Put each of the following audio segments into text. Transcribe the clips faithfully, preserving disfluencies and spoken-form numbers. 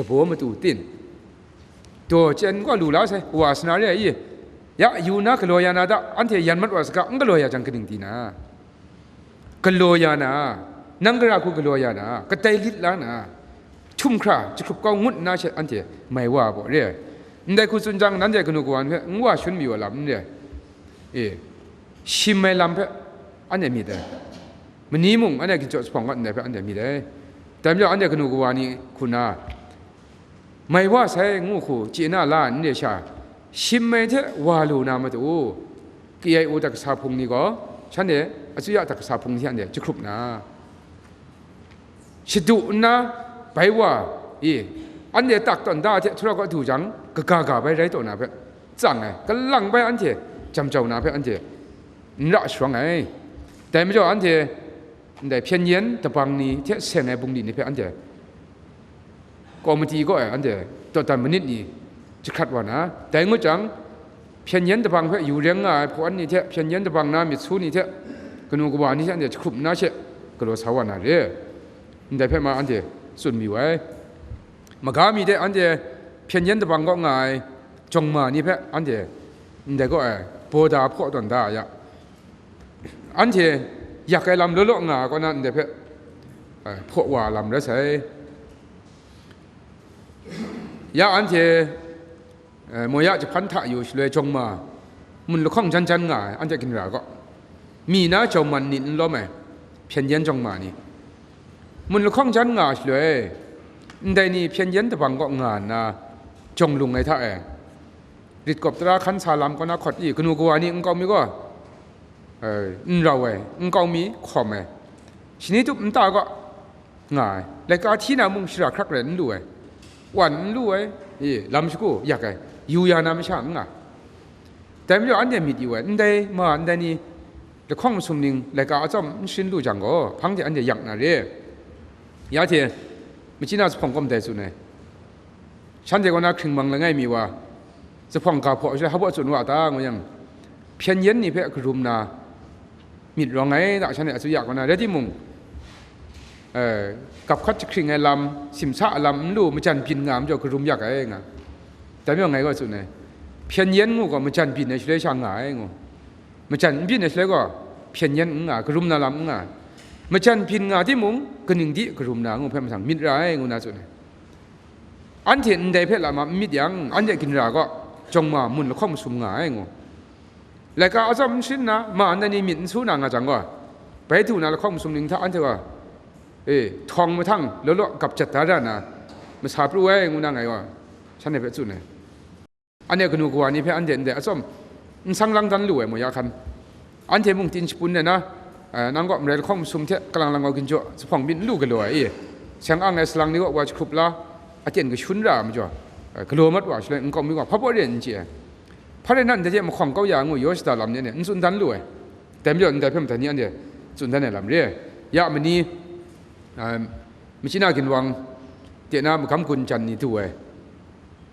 Shabaw matu tin, daw chyen gaw lu la sai, wa sa na re ai i? Ya, yu na galaw ya na ta, anhte yan mat wa saga, n galaw ya jang kaning di na? Galaw ya na, nang gara hku galaw ya na, kadai lit la na, htum hkra jahkrup kau ngut nna she anhte mai wa baw re ai. Ndai hku tsun jang, nanhte kanu kawa ni hpe n wa shangun mayu ai lam n re ai. E, shim ai lam hpe anhte myit ai. Mani mung anhte ginchawk jahpawng kaw ndai hpe anhte myit ai. Dai majaw, anhte kanu kawa ni hku na, mai wa sai ngu hku chye na la n re sha, shim ai hte wa lu na matu, K I O datkasa hpung ni gaw, shanhte asuya datkasa hpung ni hte anhte jahkrup na, shadu nna, bai wa i, anhte tak tawn da hte htura kaw du jang, kaga ga bai rai taw na hpe tsang ai, kalang bai anhte jam jau na hpe anhte n ra sharawng ai. Dai majaw, anhte ndai hpyen yen dabang ni hte seng ai bungli ni hpe anhte komiti kaw e anhte dawdan manit ni jahkrat wa na, dai ngut jang, hpyen yen dabang hpe yu reng nga ai hpawan ni hte hpyen yen dabang na myit su ni hte kanu kawa ni hte anhte jahkrup nna she galaw sa wa na re. Ndai hpe ma anhte tsun mayu ai. Maga mi de anhte hpyen yen dabang kaw nga ai jawng ma ni hpe anhte ndai kaw e baw da hpaw tawn da ya. Anhte yak ai lam law law nga ai kaw na ndai hpe, eh, hpaw wa lam rai sai. Ya anhte, eh, Moya jahpan hta yu shaloi jawng ma, mun lahkawng jan jan nga ai, anhte ginra gaw, mi na jawman nit n lawm ai, hpyen yen jawng ma ni, mun lahkawng jan nga shaloi, ndai ni hpyen yen dabang kaw nga nna, jawng lung ai hta e, rit kawp tara hkan sa lam kaw na hkawt i, kanu kawa ni nkau mi gaw, eh, n rau ai, nkau mi hkawm ai, shani tup nta kaw nga ai, laika hti na mung shara hkrak rai n lu ai, wan n lu ai, e, lam shagu yak ai, yu ya na masha n nga. Dai majaw, anhte myit yu ai, ndai ma ndai ni lahkawng masum ning laika atsawm n sharin lu jang gaw, hpang de anhte yak na re. Ya hte, machyi na jahpawng kaw ndai tsun ai. Shanhte kaw na hkringmang langai mi wa, jahpawng ga hpaw shaloi hpa baw tsun wa ta, ngu yang, hpyen yen ni hpe karum na myit rawng ai ta, shanhte asuya kaw na, rai timung, eh, gap hkat jahkring ai lam, simsa ai lam n lu, majan byin nga ai majaw karum yak ai nga. Dai majaw ngai gaw tsun ai, hpyen yen ngu gaw majan byin ai shaloi sha nga ai ngu. Majan n byin ai shaloi gaw, hpyen yen n nga, karum na lam n nga. Majan byin nga timung, kaning di karum na ngu hpe mahtang myit ra ai, ngu na tsun ai. Anhte ndai hpe lama n myit yang, anhte ginra gaw, jawng ma mun lahkawng masum nga ai ngu. Laika atsawm n sharin na, ma ndai ni myit n su na nga jang gaw, bai du na lahkawng masum ning hta anhte gaw, e, htawng mahtang law law gap jat da ra na, masa pru ai, ngu na ngai gaw, shanhte hpe tsun ai. Anhte kanu kawa ni hpe anhte ndai atsawm n sang lang dan lu ai, Moya hkan. Anhte mung tin shapun ai na, eh, nang kaw marai lahkawng masum hte kalang lang gaw ginjaw jahpawng myit n lu galaw ai i? Seng ang ai salang ni kaw wa jahkrup la, aten kashun ra ai majaw, eh, galaw mat wa shaloi nkau mi gaw hpa baw re n chye ai. Hpa rai na, ndai hte mahkawng kau ya ngu yaw shada lam ni anhte n tsun dan lu ai. Dai majaw, ndai hpe madan ni anhte tsun dan ai lam re ai. Ya mani, eh, machyi na ginwang de na magam gun jan ni du ai.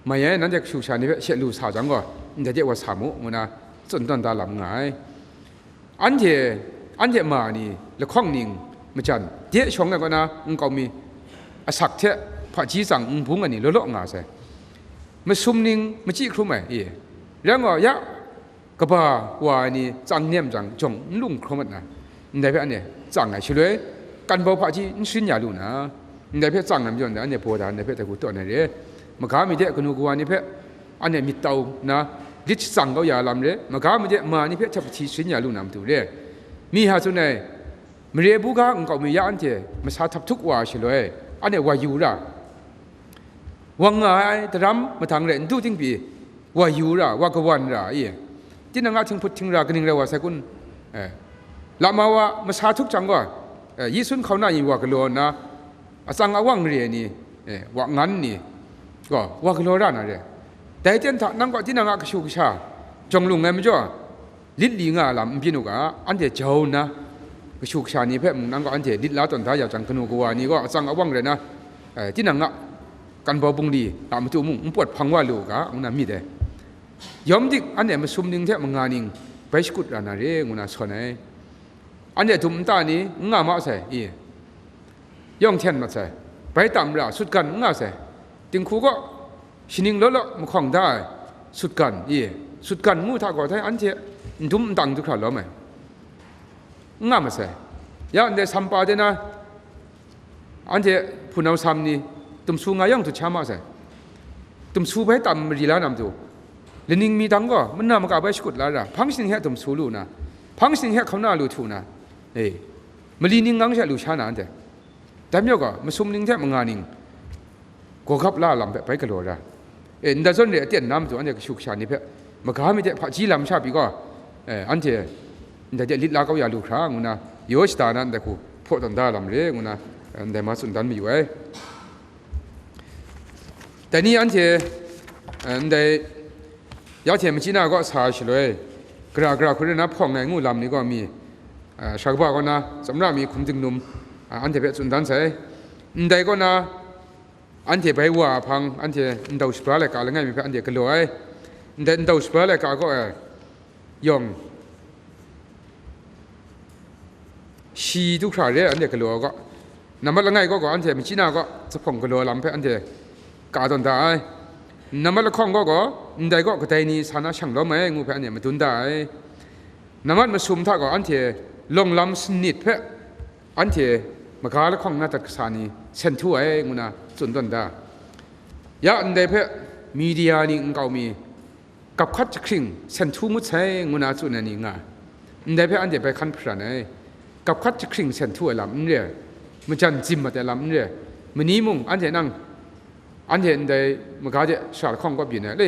Mai ai, nanhte kashu kasha ni hpe she lu sa jang gaw, ndai de wa sa mu, ngu na tsun tawn da lam nga ai. Anhte, anhte ma ni lahkawng ning majan, de shawng ai kaw na nkau mi, asak hte hpaji tsang n bung ai ni law law nga sai. Masum ning machyi hkrum ai, e, rai gaw, ya, kaba wa ai ni tsang nem jang, jawng n lung hkrum mat na, ndai hpe anhte tsang ai shaloi, kan bau hpaji n sharin ya lu na, ndai hpe tsang ai majaw, ndai anhte baw da, ndai hpe dai hku tawn ai re. Maga mi de kanu kawa ni hpe anhte myit tau nna, lit shatsang kau ya lam re, maga mi de ma ni hpe htet hpahti sharin ya lu na matu re. Myi ha tsun ai, mare buga nkau mi ya anhte masa htap htuk wa ai shaloi, anhte wa yu ra, wa nga ai daram madang rai n du ting pyi, wa yu ra, wa kawan ra i? Tinang a htinghput htingra kaning rai wa sai kun? Eh, lama wa masa htuk jang gaw, eh, Yesu hkauna ni wa galaw nna, atsang awang re ai ni, eh, wa ngan ni gaw, wa galaw ra na re. Dai ten hta nang gaw tinang a kashu kasha jawng lung ai majaw, lit li nga ai lam n byin u ga, anhte jau nna, kashu kasha ni hpe mung nang gaw anhte lit la tawn da ya jang, kanu kawa ni gaw atsang awang rai na, eh, tinang a kan bau bungli a matu mung n pawt hpang wa lu u ga, ngu na myit ai. Yawm dik anhte masum ning hte manga ning bai shakut ra na re, ngu na sawn ai. Anhte dum nta ni n nga ma sai, i? Yawng hten mat sai, bai tam ra, sutgan n nga sai, Dinghku kaw shaning law law mahkawng da ai sutgan, i, sutgan ngu hta gaw, dai anhte n dum n dang du hkra lawm ai, n nga masai. Ya ndai sampa de na, anhte hpunau sam ni tumsu nga yawng dut sha ma sai. Tumsu bai tam mari la na matu, laning mi dang gaw mana maka bai shakut la ra, hpang shaning hte tumsu lu na, hpang shaning hte hkauna lu htu na, e, mali ning ngang hte lu sha na anhte. Dai majaw gaw, masum ning hte manga ning gawgap la lam hpe bai galaw ra. E, ndai zawn re aten na matu, anhte kashu kasha ni hpe maga mi hte hpaji lam sha pyi gaw, e, anhte ndai de lit la kau ya lu hkra, ngu na yaw shada na ndai hku hpaw tawn da lam re, ngu na, e, ndai ma tsun dan mayu ai. Dai ni anhte, e, ndai ya hte machyi na kaw sa ai shaloi, gara gara hku rai na hpawng ai ngu lam ni gaw mi, e, sha kaba kaw na, tsawmra mi hkum dingnum, e, anhte hpe tsun dan sai. Ndai kaw na, anhte bai wa hpang, anhte ndau shabra laika langai mi hpe anhte galaw ai. Ndai ndau shabra laika kaw e yawng, shi du hkra re ai, anhte galaw ai kaw. Nambat langai kaw gaw, anhte machyi na kaw, zahpawng galaw lam hpe anhte ka tawn da ai. Nambat lahkawng kaw gaw, ndai kaw kadai ni sa na shang lawm ai, ngu hpe anhte madun da ai. Nambat masum hta gaw, anhte lawng lam sanit hpe anhte maga lahkawng na dat kasa ni sen htu ai, ngu na tsun tawn da. Ya ndai hpe media ni nkau mi, gap hkat jahkring sen htu ngut sai, ngu na tsun ai ni nga ai. Ndai hpe anhte bai hkan hparan ai. Gap hkat jahkring sen htu ai lam n re ai, majan zim mat ai lam n re ai, mani mung anhte nang, anhte ndai maga de shara lahkawng kaw byin ai, le,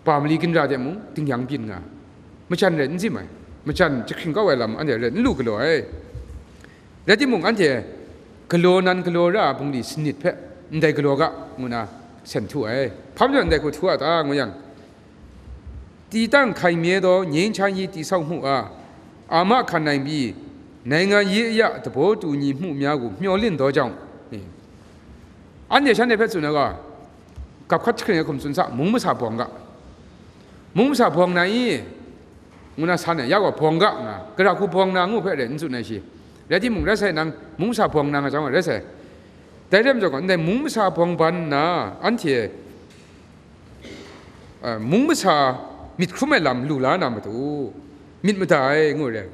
ba mali ginra de mung ding yang byin nga ai. Majan rai n zim ai, majan jahkring kau ai lam anhte rai n lu galaw ai. Rai timung, anhte galaw nan galaw ra ai bungli sanit hpe ndai galaw ga, ngu na sen htu ai. Hpa majaw ndai hku htu a ta, ngu yang, ตีตั้งไข่เมีย taw, ငြိမ်းချမ်းရေး တည်ဆောက်မှုအား အာမခံနိုင်ပြီး နိုင်ငံရေး အရ သဘောတူညီမှုများကို မျှော်လင့်သောကြောင့်, anhte shanhte hpe tsun ai gaw, gap hkat jahkring ai hkum tsun sa, mung masa bawng ga, mung masa bawng na i, ngu na san ai, ya gaw bawng ga nga, gara hku bawng na ngu hpe rai n tsun ai shi. Rai timung, rai sai nang, mung masa bawng na nga chyawm rai sai. Dai rai majaw gaw, ndai mung masa bawng ban nna, anhte, a, mung masa myit hkrum ai lam lu la na matu, myit mada ai, ngu re.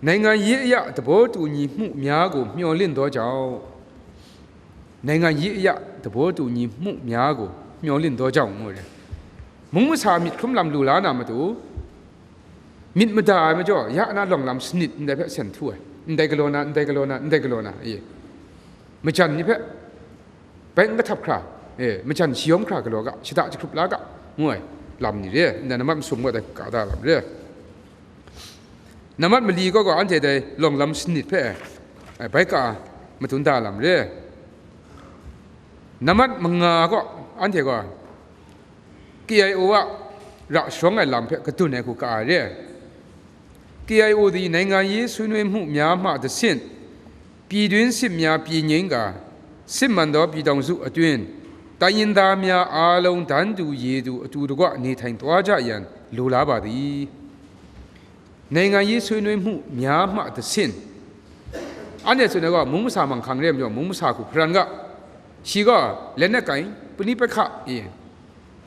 နိုင်ငံရေးအရ သဘောတူညီမှုများကို မျှော်လင့်သောကြောင့်, နိုင်ငံရေးအရ သဘောတူညီမှုများကို မျှော်လင့်သောကြောင့် ngu re. Mung masa myit hkrum lam lu la na matu, myit mada ai majaw, ya na lawng lam sanit ndai hpe sen htu ai, ndai galaw na, ndai galaw na, ndai galaw na, e, majan ni hpe bai n kahtap hkra, e, majan shayawm hkra galaw ga, shada jahkrup la ga, ngu ai lam ni re, ndai nambat masum gaw dai hku ka da lam re. Nambat mali gaw gaw, anhte dai lawng lam sanit hpe, e, bai ka madun da lam re. Nambat manga gaw, anhte gaw K I O a ra sharawng ai lam hpe kadun ai hku ka ai re. K I O သည် နိုင်ငံရေးဆွေးနွေးမှုများမှတဆင့် ပြည်တွင်းစစ်များပြေငြိမ်းကာ စစ်မှန်သောပြည်ထောင်စုအတွင်း တိုင်းရင်းသားများအားလုံး တန်းတူရည်တူ အတူတကွ နေထိုင်သွားကြရန် လိုလားပါသည်။ နိုင်ငံရေးဆွေးနွေးမှုများမှတဆင့်, anhte tsun ai gaw, mung masa manghkang re ai majaw, mung masa hku hparan ga, shi gaw လက်နက်ကိုင် ပဋိပက္ခ e,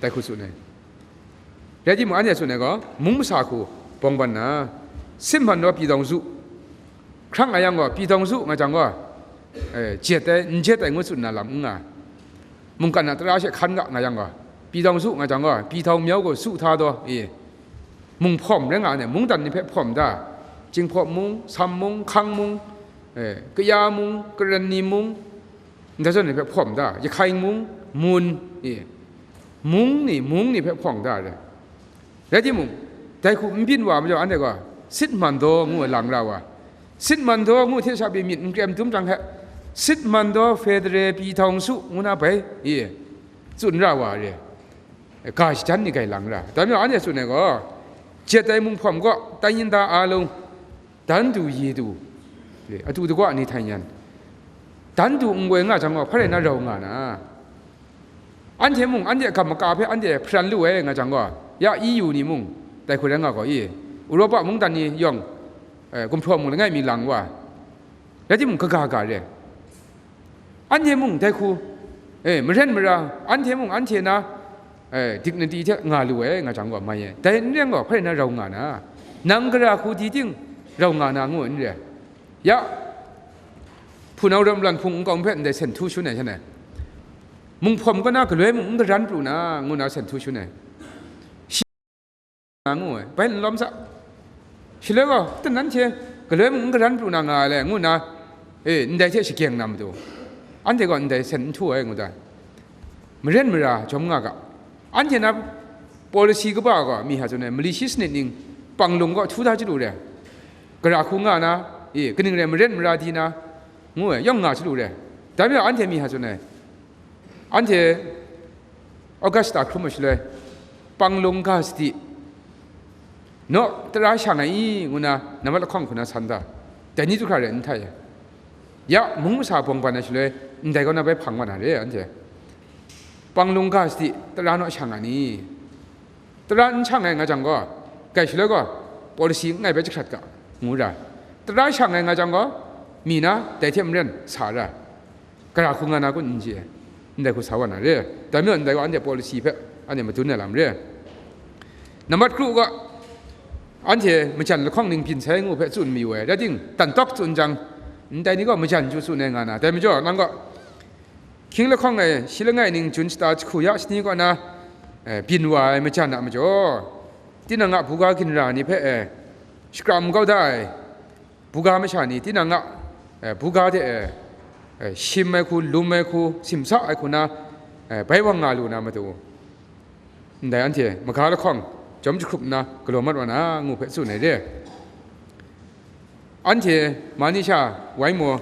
dai hku tsun ai. Rai timung, anhte tsun ai gaw, mung masa hku bawng ban na, စစ်မှန်သောပြည်ထောင်စု, hkrang a yang gaw, ပြည်ထောင်စု nga jang gaw, e, jet ai, n jet ai ngu tsun na lam n nga ai. Mungkan a tara she hkan ga nga yang gaw, ပြည်ထောင်စု nga jang gaw, ပြည်ထောင်မြောက်ကို စုထားသော, e, mung hpawm rai nga ai, mungdan ni hpe hpawm da, Jinghpaw mung, Sam mung, Hkang mung, e, Kaya mung, Karan ni mung, ndai zawn ni hpe hpawm da, Yahkai mung, Mun, e, mung ni, mung ni hpe hpawm da ai. Rai timung, dai hku n byin wa ai majaw, anhte gaw, စစ်မှန်သော ngu ai lang ra wa, စစ်မှန်သော ngu hte sha pyi myit n krem dum jang hte, စစ်မှန်သော ဖယ်ဒရယ်ပြည်ထောင်စု ngu na bai, e, tsun ra wa re, ga shajan ni gai lang ra. Dai majaw, anhte tsun ai gaw, jet ai mung hpawm gaw, တိုင်းရင်းသားအားလုံး တန်းတူရည်တူ, e, အတူတကွ နေထိုင်ရန်, တန်းတူ n goi nga jang gaw, hpa rai na rau nga na, anhte mung anhte a gam maka hpe anhte hparan lu ai nga jang gaw, ya E U ni mung dai hku rai nga gaw, i, Europa mungdan ni yawng, e, gumhpraw mung langai mi lang wa, rai timung, kaga ga re. Anhte mung dai hku E, maren mara, anhte mung anhte na, e, dignity hte nga lu ai, nga jang gaw mai ai. Dai n rai gaw, hpai na rau nga na, nang gara hku di ting rau nga na ngu n rai. Ya, hpunau ram lan hpung nkau hpe ndai sen htu shun ai shan ai. Munghpawm kaw na galoi mung n garan pru na, ngu na sen htu shun ai. Nga ngu ai, bai n lawm sa. Shaloi gaw, "Ten nanhte galoi mung n garan pru na nga ai le," ngu nna, e, ndai hte shakeng na matu, anhte gaw ndai sen n htu ai ngu ta. Maren mara jawm nga ga. Anhte na policy kaba gaw, mi hta tsun ai, mali shi sanit ning panglung kaw htu da chyalu re, gara hku nga na, e, kaning rai maren mara di na, ngu ai, yawng nga chyalu re. Dai majaw, anhte mi hta tsun ai, anhte Augusta hkrum ai shaloi, panglung ga sadi, naw tara shang ai i, ngu na, nambat lahkawng hku na san da, dai ni du hkra rai n htai ai. Ya, mung masa bawng ban ai shaloi, ndai kaw na bai hpang wa na re, anhte. Panglung ga sadi, tara naw shang ai ni? Tara n shang ai nga jang gaw, kai shaloi gaw, policy langai bai jahkrat ga, ngu ra. Tara shang ai nga jang gaw, mi na dai hte maren sa ra. Gara hku nga na kun n chye ai, ndai hku sa wa na re. Dai majaw ndai gaw anhte policy hpe anhte madun ai lam re. Nambat kru ga, anhte majan lahkawng ning byin sai ngu hpe tsun mayu ai, rai ting, dan tawk tsun jang, ndai ni gaw majan chyu tsun ai nga na, dai majaw nang gaw hkying lahkawng e shi langai ning jun shata jahku ya shani kaw na, e, byin wa ai majan a majaw, tinang a buga ginra ni hpe, e, shakram kau da ai, buga masha ni tinang a, e, buga de, e, e, shim ai hku, lum ai hku, simsa ai hku na, e, bai wang nga lu na matu, ndai anhte maga lahkawng jawm jahkrup nna galaw mat wa na ngu hpe tsun ai re. Anhte Manisha Waimo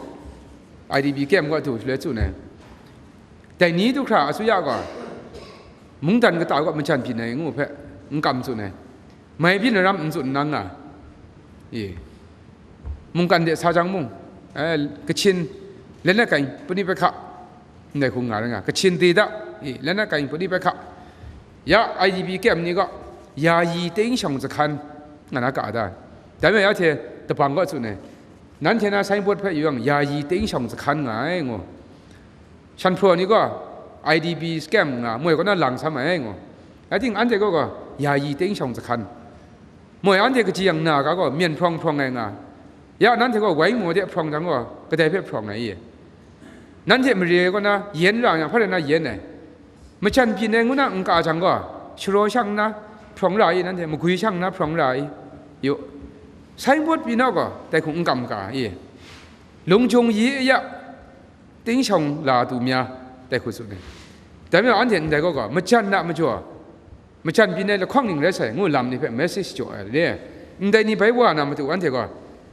I D P camp kaw du shaloi tsun ai, dai ni du hkra asuya gaw mungdan kata kaw majan byin ai ngu hpe n kam tsun ai. Mai byin ai ram n tsun nna nga, e, mungkan de sa jang mung, e, Kachin, Lenat Kaing, Puni Pai Hka, ndai hku nga rai nga, Kachin Deda, e, Lenat Kaing, Puni Pai Hka, ya, I D P camp ni gaw yayi ting shawng zahkan nga na ka da. Dai majaw ya hte dabang kaw tsun ai, nanhte na signboard hpe yu yang, yayi ting shawng zahkan nga ai, ngu. Shanhpraw ni gaw I D P camp nga, moi kaw na lang sam ai, ngu. Rai ting, anhte gaw gaw yayi ting shawng zahkan. Moi anhte kaji yang na ga gaw, myen hprawng hprawng ai nga. Ya, nanhte gaw Waimo de hprawng jang gaw, kadai hpe hprawng ai i? Nanhte mare kaw na yen ra yang, hpa rai na yen ai? Majan byin ai ngu na n ka jang gaw, sharaw shang nna hprawng ra i, nanhte magwi shang nna hprawng ra i? Yu, signboard pyi naw gaw, dai hku n kam ka i? Lung jung yi ya, ting shawng la du mya, dai hku tsun ai. Dai majaw anhte ndai gaw gaw, majan a majaw, majan byin ai lahkawng ning rai sai, ngu lam ni hpe message jaw ai re. Ndai ni bai wa na matu anhte gaw,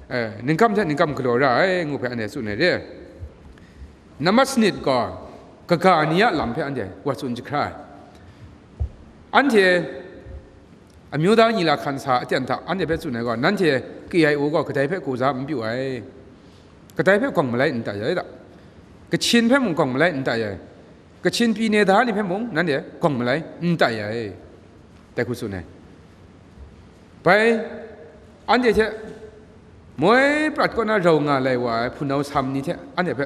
eh, ningkam hte ningkam galaw ra ai, ngu hpe anhte tsun ai re. Nambat sanit gaw, kaga ni a lam hpe anhte wa tsun jahkra ai. Anhte amyu da ni la hkan sa aten hta anhte hpe tsun ai gaw, nanhte K I O gaw kadai hpe kuza n pyu ai, kadai hpe gawng malai n tai ai da, Kachin hpe mung gawng malai n tai ai, Kachin pyi ne da ni hpe mung nanhte gawng malai n tai ai, dai hku tsun ai. Bai, anhte hte moi prat kaw na rau nga lai wa ai hpunau sam ni hte anhte hpe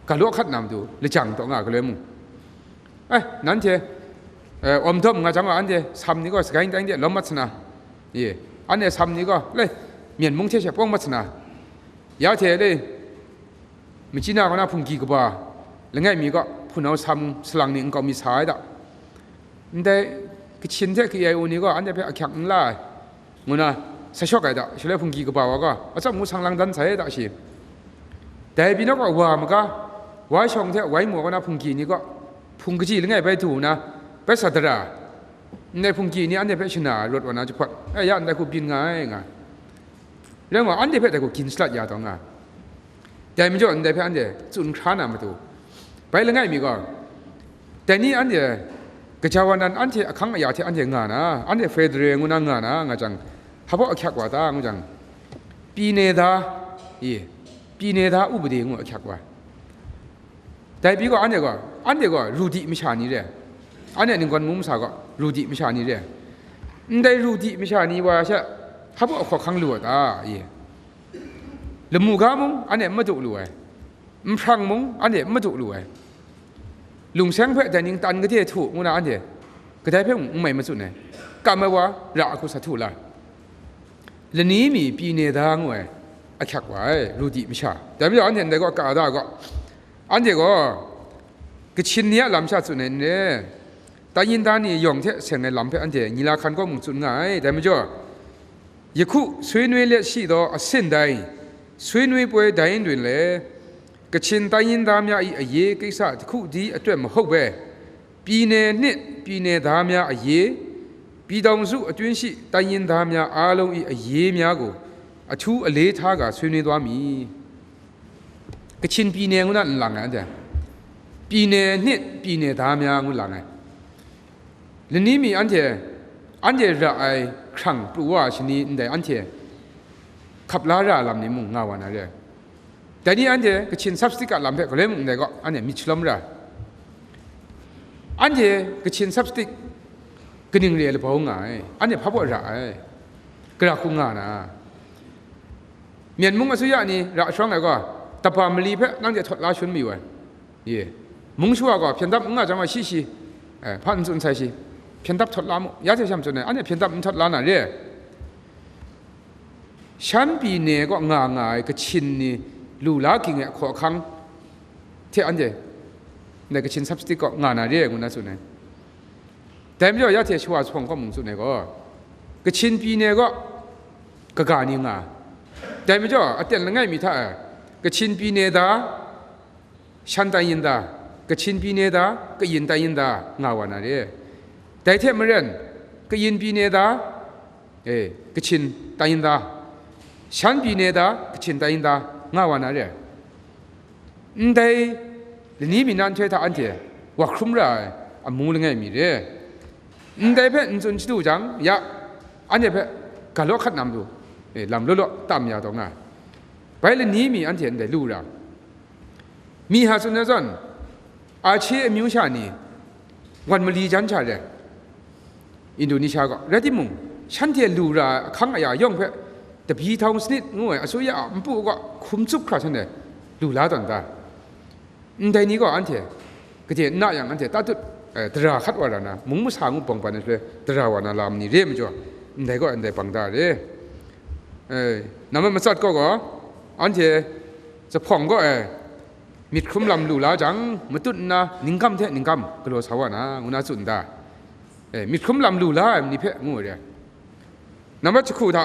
ga law hkat na matu lajang taw nga galoi mung, eh, nanhte, eh, awm dawm nga jang wa, anhte sam ni gaw Sagaing Taing de lawm mat sana, ye, anhte sam ni gaw, le, Myen mung hte she pawng mat sana, ya hte le, Machyi na kaw na hpunggi kaba langai mi gaw hpunau sam salang ni nkau mi sa ai da. Ndai Kachin hte K I O ni gaw anhte hpe ahkyak n la ai, ngu na sa shawk ai da. Shaloi hpunggi kaba wa gaw atsawm ngu sang lang dan sai da shi. Dai pyi naw gaw wa maga, wa shawng hte wai maw kaw na hpunggi ni gaw hpung kaji langai bai du nna bai sa dara, ndai hpunggi ni anhte hpe shana rawt wa na jahpawt, eh, ya ndai hku byin nga ai, nga. Rai nme, anhte hpe dai hku gin shalat ya taw nga. Dai majaw ndai hpe anhte tsun hkra na matu, bai langai mi gaw, dai ni anhte gaja wa nan anhte ahkang aya hte anhte nga na, anhte federal ngu na nga na, nga jang, hpa baw ahkyak wa ta, ngu jang, pyi ne da, i, pyi ne da upade ngu ahkyak wa. Dai pyi gaw, anhte gaw, anhte gaw ru di masha ni re, anhte ninggawn mu masa gaw ru di masha ni re, ndai ru di masha ni wa she hpa baw ahkaw hkang lu wa ta, i? Lamu ga mung anhte n madu lu ai, nhprang mung anhte n madu lu ai. Lungseng hpe dai ning tan kade htu ngu na anhte kadai hpe mung n mai matsun ai. Kam ai wa ra a hku sa htu la. Lani mi pyi ne da ngu ai ahkyak wa ai, ru di masha. Dai majaw anhte ndai gaw ka da gaw, anhte gaw Kachin ni a lam sha tsun ai n re, tan yin da ni yawng hte seng ai lam hpe anhte Nyi la hkan kaw mung tsun nga ai. Dai majaw, ယခုဆွေးနွေးလျက်ရှိသောအဆင့်တိုင်း ဆွေးနွေးပွဲတိုင်းတွင်လည်း ကချင်တိုင်းရင်းသားများ၏ အရေးကိစ္စတစ်ခုတည်းအတွက်မဟုတ်ဘဲ ပြည်နယ်နှင့်ပြည်နယ်သားများအရေး၊ ပြည်ထောင်စုအတွင်းရှိတိုင်းရင်းသားများအားလုံး၏ အရေးများကို အထူးအလေးထားကာ ဆွေးနွေးသွားမည်။ Kachin ပြည်နယ် ngu na n lang ai, anhte ပြည်နယ်နှင့်ပြည်နယ်သားများ ngu lang ai. Lani mi anhte, anhte ra ai hkrang pru wa ai shani ndai anhte hkap la ra ai lam ni mung nga wa na re ai. Dai ni anhte Kachin ซับสติก a lam hpe galoi mung ndai gaw, anhte myit shalawm ra ai. Anhte Kachin ซับสติก kaning re ai labau nga ai, anhte hpa baw ra ai, gara hku nga na. Myen mung asuya ni ra shawng ai gaw, taba mali hpe nanhte htawt la shangun mayu ai. Ye, mung shawa gaw hpyen dap n nga jang gaw, shi shi, eh, hpa n tsun sai shi, hpyen dap htawt la mu, ya hte sham tsun ai, anhte hpyen dap n htawt la na re ai. Shan pyi ne kaw nga nga ai Kachin ni lu la ging ai hkawhkang hte anhte ndai Kachin ซับสติก kaw nga na re ai, ngu na tsun ai. Dai majaw, ya hte shawa zuphpawng kaw mung tsun ai gaw, Kachin pyi ne kaw kaga ni nga ai. Dai majaw, aten langai mi hta e, Kachin pyi ne da, Shan တိုင်းရင်းသား, Kachin ပြည်နယ်သား, Kayin တိုင်းရင်းသား nga wa na re. Dai hte maren, Kayin ပြည်နယ်သား, eh, Kachin တိုင်းရင်းသား, Shan ပြည်နယ်သား, Kachin တိုင်းရင်းသား nga wa na re. Ndai lani mi na nhtoi hta anhte wa hkrum ra ai amu langai mi re. Ndai hpe n tsun shadu jang, ya, anhte hpe ga law hkat na matu, eh, lam law law tam ya taw nga ai. Bai lani mi anhte ndai lu ra. Myiha tsun ai zawn, Aceh amyu sha ni wan mali jan sha re ai, Indonesia gaw. Rai timung, shanhte lu ra ai ahkang aya yawng hpe, Tabithaung Sanit ngu ai asuya a npu gaw hkum tsup hkra shanhte lu la tawn da. Ndai ni gaw anhte gade n na yang, anhte tatut, eh, dara hkat wa ra na, mung masa ngu bawng ban ai shaloi dara wa na lam ni re ai majaw, ndai gaw ndai bang da re. Eh, nambat matsat gaw gaw, anhte zuphpawng gaw, eh, myit hkrum lam lu la jang, matut nna ningkam hte ningkam galaw sa wa na, ngu na tsun da. Eh, myit hkrum lam lu la ai ni hpe ngu ai re. Nambat jahku hta,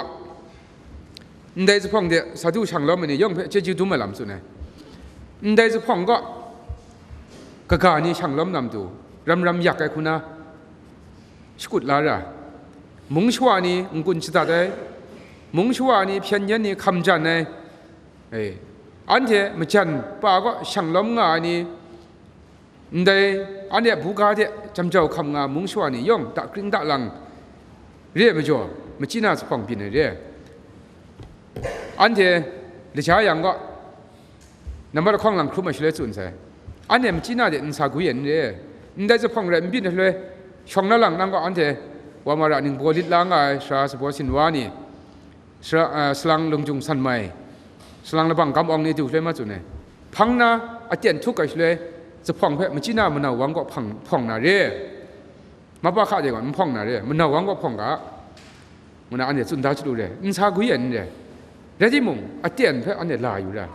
ndai zuphpawng de sa du shang lawm ai ni yawng hpe chyeju dum ai lam tsun ai. Ndai zuphpawng gaw kaga ni shang lawm na matu, ram ram yak ai hku na shakut la ra ai. Mung shawa ni n-gun shadat ai, mung shawa ni hpyen yen ni hkam jan ai, eh, anhte majan pa kaw shang lawm nga ai ni, ndai anhte buga de jamjau hkam nga mung shawa ni yawng dakring dalang re ai majaw, machyi na zuphpawng byin ai re. Anhte laja yang gaw, nambat lahkawng lang hkrum ai shaloi tsun sai. Anhte machyi na de n sa gwi ai n re. Ndai zuphpawng rai n byin ai shaloi, shawng na lang nang gaw anhte wa ma ra ningbaw lit la nga ai, sara sabaw sinwa ni, sara, ah, salang lungjung san mai, salang labang kam awng ni du shaloi ma tsun ai. Hpang na aten htuk ai shaloi, zuphpawng hpe machyi na manau wang kaw hpang, hpawng na re. Mapa hka de gaw n hpawng na re, manau wang kaw hpawng ga, ngu na anhte tsun da chyalu re, n sa gwi ai n re. Rai timung, aten hpe anhte la yu ra.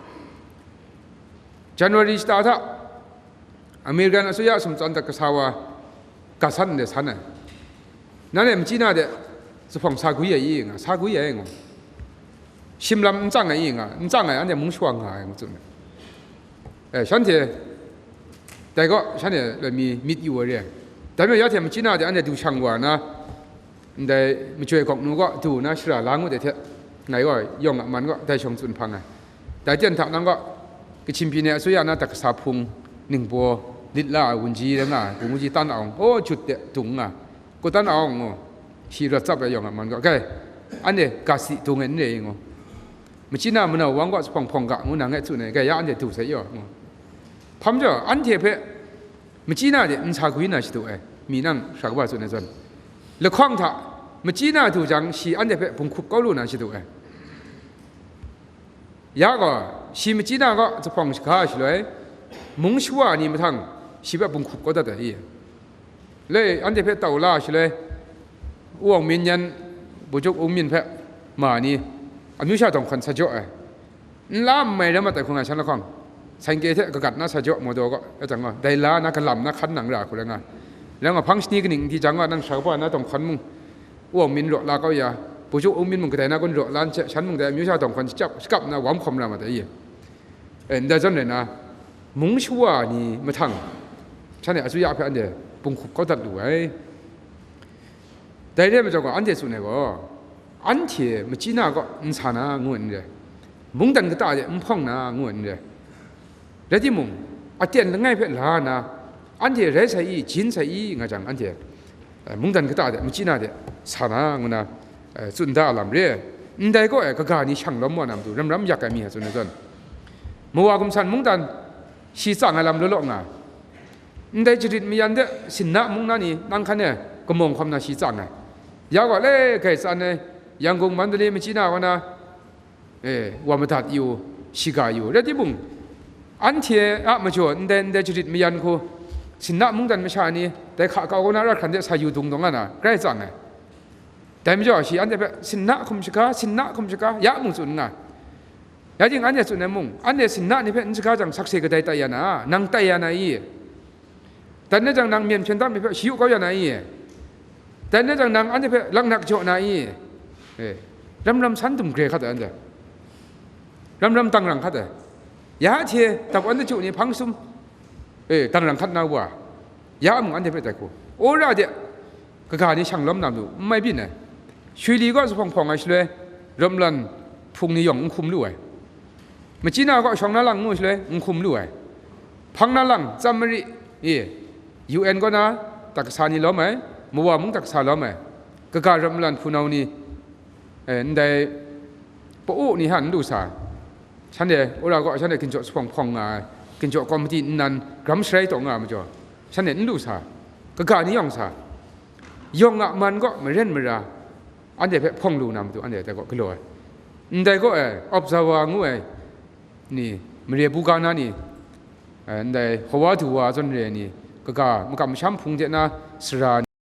January shata hta, American asuya sumtsan dat kasa wa, ga san ndai san ai. Nanhte machyi na de, zuphpawng sa gwi ai i nga, sa gwi ai ngu. Shim lam n tsang ai i nga, n tsang ai, anhte mung shawa nga ai ngu tsun ai. Eh, shanhte, dai gaw, shanhte loi mi myit yu ai re. Dai majaw, ya hte machyi na de, anhte du shang wa na, ndai majoi gawk nu gaw du na shara la ngut ai hte, ngai gaw yawng a man gaw dai shawng tsun hpang ai. Dai ten hta nang gaw, Kachin ပြည်နယ် asuya na dat kasa hpung ningbaw lit la ai wunji rai nga ai, wunji tan awng, o, jut de dung nga, kutan awng ngu, shi rawt tsap ai yawng a man gaw, gai, anhte ga si dung ai n re i ngu, machyi na manau wang gaw zuphpawng hpawng ga ngu na ngai tsun ai, gai ya anhte du sai yaw ngu. Hpa majaw, anhte hpe machyi na de n sa gwi na shadu ai, mi nang sara kaba tsun ai zawn, lahkawng hta machyi na du jang, shi anhte hpe bunghkup kau lu na shadu ai. Ya gaw, shi machyi na gaw zuphpawng shaga ai shaloi, mung shawa ni mahtang, Shi hpe bunghkup kau dat ai i. Le, anhte hpe tau la shaloi, Wu Wang Min yan, Bujuk Wu Min hpe ma ni, amyu sha dawng hkan sa jaw ai. Nla n mai rai mat ai hku nga shan lahkawng, saingke hte kagat na sa jaw, maw daw gaw, e jang gaw, dai la na, galam na, hkan nang ra hku rai nga. Rai nga, hpang shani kaning n di jang gaw, nang sha kaba na dawng hkan mung, Wu Wang Min raw la kau ya, Bujuk Wu Min mung kadai na kun raw la n hte, shan mung dai amyu sha dawng hkan shacap, shakap na wam hkawm ra mat ai i. E, ndai zawn rai na, mung shawa ni mahtang, shan e asuya hpe anhte bunghkup kau dat lu ai. Dai re ai majaw gaw, anhte tsun ai gaw, anhte machyi na kaw n sa na ngu ai n re, mungdan kata de n hpawng na ngu ai n re. Rai timung, aten langai hpe la na, anhte rai sai i, jin sai i nga jang, anhte, eh, mungdan kata de, machyi na de sa na ngu na, eh, tsun da a lam re. Ndai kaw e kaga ni shang lawm wa na matu, ramram yak ai mi a tsun ai zawn, Mawa gumsan mungdan shi tsang ai lam law law nga, ndai jarit mayan de sinna mung na ni nang hkan e kamawng hkawm na shi tsang ai. Ya gaw le, gai tsan ai, Yangon, Mandalay machyi na kaw na, e, wa madat yu, shiga yu. Rai timung, anhte a majaw ndai, ndai jarit mayan hku, sinna mungdan masha ni dai hka kau kaw na ra hkran de sa yu dung dawng nga na, grai tsang ai. Dai majaw shi anhte hpe, "Sinna hkum shaga, sinna hkum shaga," ya mung tsun nga. Ya ting anhte tsun ai mung, anhte sinna ni hpe n shaga jang, sakse kadai tai ya na, nang tai ya na i? Dan na jang, nang myen hpyen tam ni hpe shayu kau ya na i? Dan na jang, nang anhte hpe laknak jaw na i? E, ramram san dum gre hkat ai anhte. Ramram dangrang hkat ai. Ya hte dap wan dachyu ni hpang sum, e, dangrang hkat na wa, ya mung anhte hpe dai hku, wora de, kaga ni shang lawm na matu, n mai byin ai. Shwi li kaw zuphpawng hpawng ai shaloi, rawt malan hpung ni yawng n hkum lu ai. Machyi na kaw shawng na lang ngu shaloi, n hkum lu ai. Hpang na lang, tsam mari, e, U N kaw na, tak kasa ni lawm ai, mawa mung tak kasa lawm ai, kaga rawt malan hpunau ni, e, ndai pa-u ni hta n lu sa, shanhte wora kaw, shanhte ginjaw zuphpawng hpawng nga ai, ginjaw komiti nnan gram sharai taw nga ai majaw, shanhte n lu sa, kaga ni yawng sa, yawng a man kaw maren mara, anhte hpe hpawng lu na matu, anhte dai kaw galaw ai. Ndai kaw e, observer ngu ai ni, mare buga na ni, e, ndai hawa du wa zawn re ai ni, kaga makam masham hpung de na sara